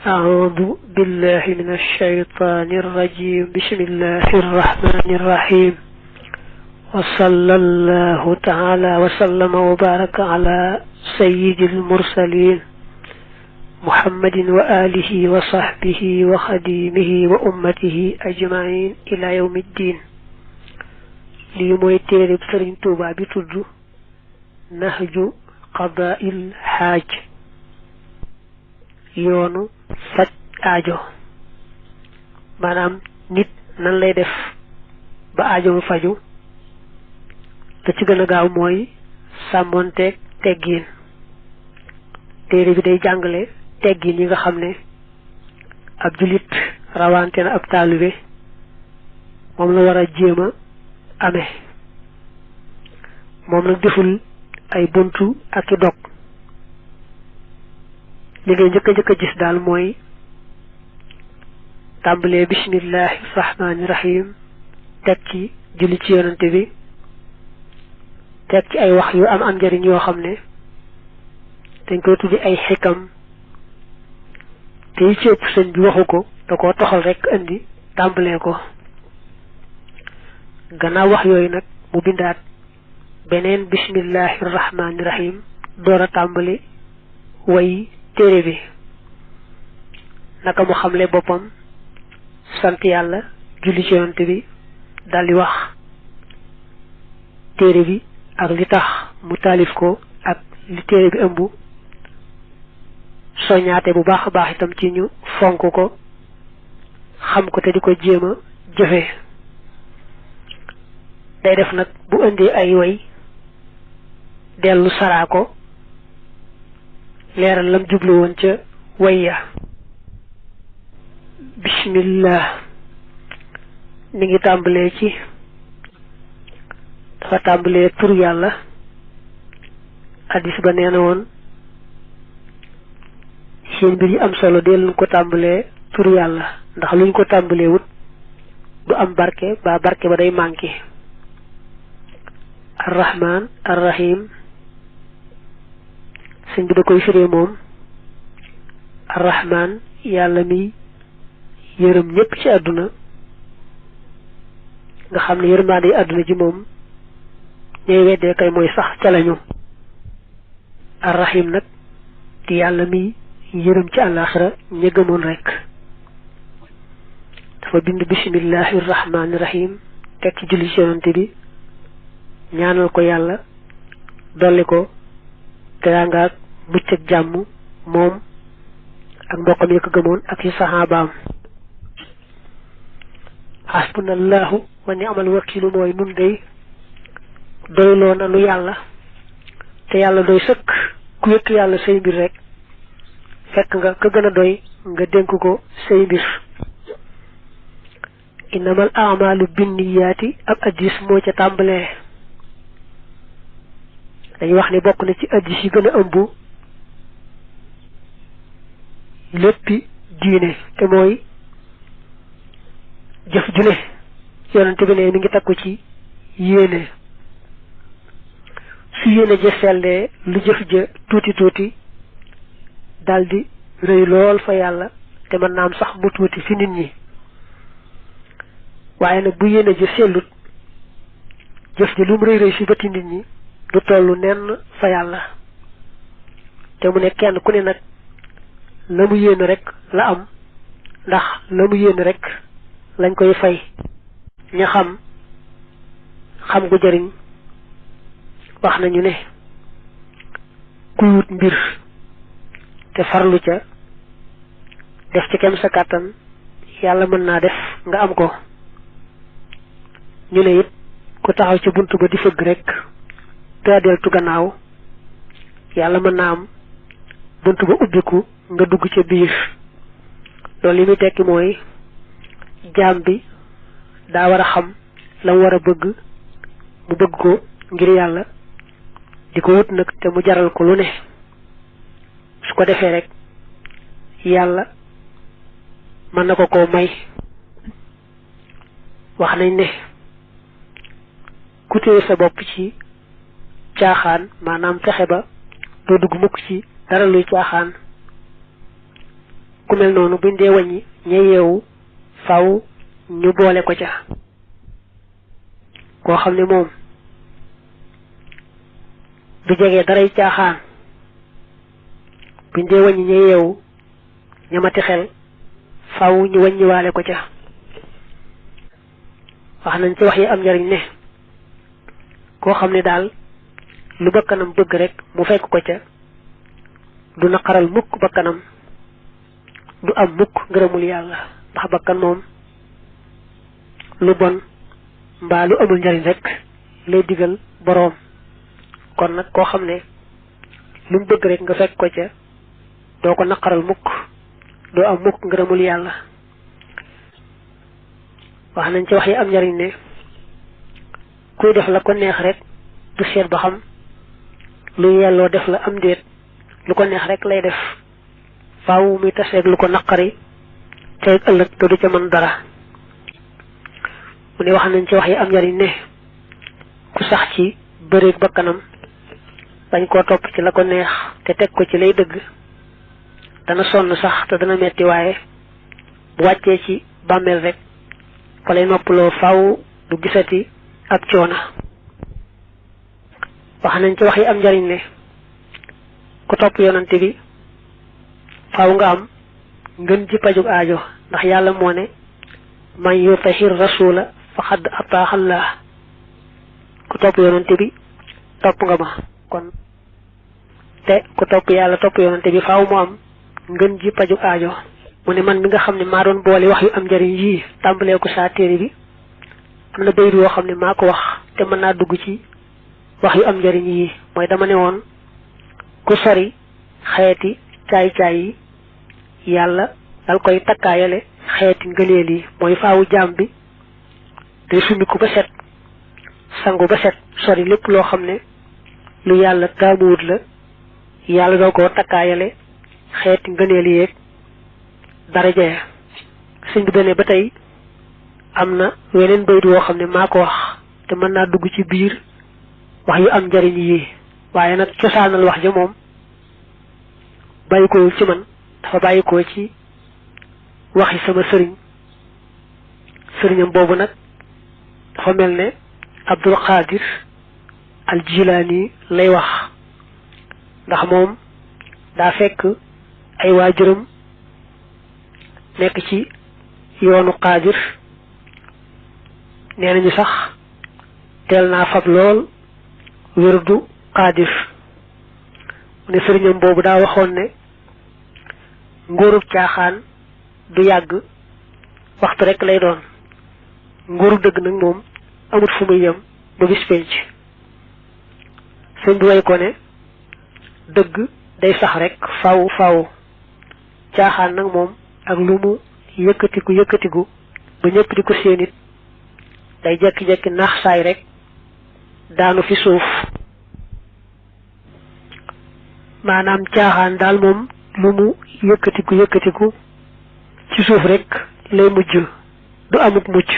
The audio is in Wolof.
أعوذ بالله من الشيطان الرجيم بسم الله الرحمن الرحيم وصلى الله تعالى وسلم وبارك على سيد المرسلين محمد وآله وصحبه وخديمه وأمته أجمعين إلى يوم الدين لي موي تيرب سيرن توبا بي تودو نهج قضاء الحاج yoonu faj aajo maanaam nit nan lay def ba aajo mu faju te ci gën a gaaw mooy sàmmonteeg teggiin téere bi day jàngale teggiin yi nga xam ne ab julit rawante na ab taalibe moom la war a jéem a amee moom nag deful ay buntu ak i dog li ngay njëkk a gis daal mooy tàmbalee bismillahi rahmaani rahim teg ci julli ci yonante bi teg ci ay wax yu am njariñ yoo xam ne dañ koy tuddi ay xikam te yi ci ëpp sëñ bi waxu ko da koo toxal rek indi tàmbalee ko gannaaw wax yooyu nag mu bindaat beneen bismillahi rahmaani rahim door a tàmbali way téere bi naka mu xamle boppam sant yàlla julli ci yonent bi daldi wax téere bi ak li tax mu taalif ko ak li téere bi ëmb soññaate bu baax a baax itam ci ñu fonk ko xam ko te di ko jéem a jëfe day def nag bu indee ay way dellu saraa ko leeral lam jublu woon ca wayya bismillah mi ngi tàmbalee ci dafa tàmbalee tur yàlla hadiis ba nee na woon seen mbir yi am solo dee luñ ko tàmbalee tur yàlla ndax luñ ko tàmbalee wut du am barke ba barke ba day manqué arrahman arrahim sëñ bi da koy firee moom arrahman yàlla mi yërëm ñépp ci àdduna nga xam ne yërmaande àdduna ji moom ñooy weddee kay mooy sax ca lañu arrahim nag di yàlla mi yërëm ci àllaaxira ña gëmoon rekk dafa bind bismillahi rahmaani rahim teg ci julli ci yonante bi ñaanal ko yàlla dolli ko teraanga ak mucc ak jàmm moom ak mbokkam yi ko gëmoon ak ci saxaabaam hasbunallahu wa ni'mal wakiilu mooy nun day doyloo nanu yàlla te yàlla doy sëkk ku wékk yàlla say mbir rek fekk nga ka gën a doy nga dénk ko say mbir innamal a'maalu binniyaati ab addis moo ca tàmbalee dañuy wax ne bokk na ci addis yi gën a ëmb léppi diine te mooy jëf ju ne yonente bi ne mi ngi takku ci yéene su yéene ja sellee lu jëf ja tuuti tuuti daldi rëy lool fa yàlla te mën naa am sax mu tuuti fi nit ñi waaye nag bu yéene ja sellut jëf ja lu mu rëy rëy fi bëti nit ñi du tollu nenn fa yàlla te mu ne kenn ku ne nag la mu yéene rek la am ndax la mu yéene rek lañ koy fay ña xam gu jëriñ wax nañu ne kuy wut mbir te farlu ca def ci kem sa kàttan yàlla mën naa def nga am ko ñu ne it ku taxaw ci bunt ba di fëgg rek te deltu gannaaw yàlla mën naa am bunt ba ubbiku nga dugg ca biir loolu li muy tekki mooy jaam bi daa war a xam la mu war a bëgg mu bëgg ko ngir yàlla di ko wut nag te mu jaral ko lu ne su ko defee rek yàlla mën na ko koo may wax nañ ne ku téye sa bopp ci caaxaan maanaam fexe ba doo dugg mukk ci dara luy caaxaan ku mel noonu buñ dee wàññi ña yeewu faw ñu boole ko ca koo xam ne moom du jege daray caaxaan buñ dee wàññi ña yeewu ñamati xel faw ñu wàññiwaale ko ca wax nañ ci wax yi am njariñ ne koo xam ne daal lu bakkanam bëgg rek mu fekk ko ca du naqaral mukk bakkanam du am mukk ngërëmul yàlla ndax bakkan moom lu bon mbaa lu amul njariñ rek lay digal boroom kon nag koo xam ne lu mu bëgg rek nga fekk ko ca doo ko naqaral mukk doo am mukk ngërëmul yàlla wax nañ ci wax yi am njariñ ne kuy def la ko neex rek du seet ba xam lu yelloo def la am déet lu ko neex rek lay def faaw muy taseeg lu ko naqari te ëllëg te du ca mën dara mu ne wax nañ ci wax yi am njariñ ne ku sax ci bëreeg bakkanam bañ koo topp ci la ko neex te teg ko ci lay dëgg dana sonn sax te dana metti waaye bu wàccee ci bàmmeel rek fa lay noppaloo faaw du gisati ak coona wax nañ ci wax yi am njariñ ne ku topp yonante bi faaw nga am ngën ji pajug aajo ndax yàlla moo ne man yutahir rasula faqad ataaha Allah ku topp yonante bi topp nga ma kon te ku topp yàlla topp yonante bi faaw mu am ngën ji pajug aajo mu ne man mi nga xam ne maa doon boole wax yu am njariñ yii tàmbalee ko saa téere bi am na bayit yoo xam ne maa ko wax te mën naa dugg ci wax yu am njariñ yii mooy dama ne woon ku sori xeeti caay-caay yi yàlla dal koy takkaayale xeeti ngëneel yi mooy faawu jaam bi day sumiku ba set sangu ba set sori lépp loo xam ne lu yàlla taamuwut la yàlla doo ko takkaayale xeeti ngëneel yeeg daraja ya sëñ bi dane ba tey am na weneen bayit woo xam ne maa ko wax te mën naa dugg ci biir wax yu am njariñ yi waaye nag cosaanal wax ja moom bàyyikoo ci man dafa bàyyikoo ci waxi sama sëriñam boobu nag dafa mel ne Abdul Qadir al Jilaani lay wax ndax moom daa fekk ay waajuram nekk ci yoonu Qadir nee nañu sax teel naa fab lool wérdu Qadir mu ne sëriñam boobu daa waxoon ne nguurub caaxaan du yàgg waxtu rek lay doon nguurub dëgg nag moom amut fu muy yem ba bis penc sëñ bi way ko ne dëgg day sax rek faw caaxaan nag moom ak lu mu yëkkatiku ba ñëpp di ko séenit day jekki-jekki naax saay rek daanu fi suuf maanaam caaxaan daal moom lu mu yëkkatiku ci suuf rek lay mujj du amuk mucc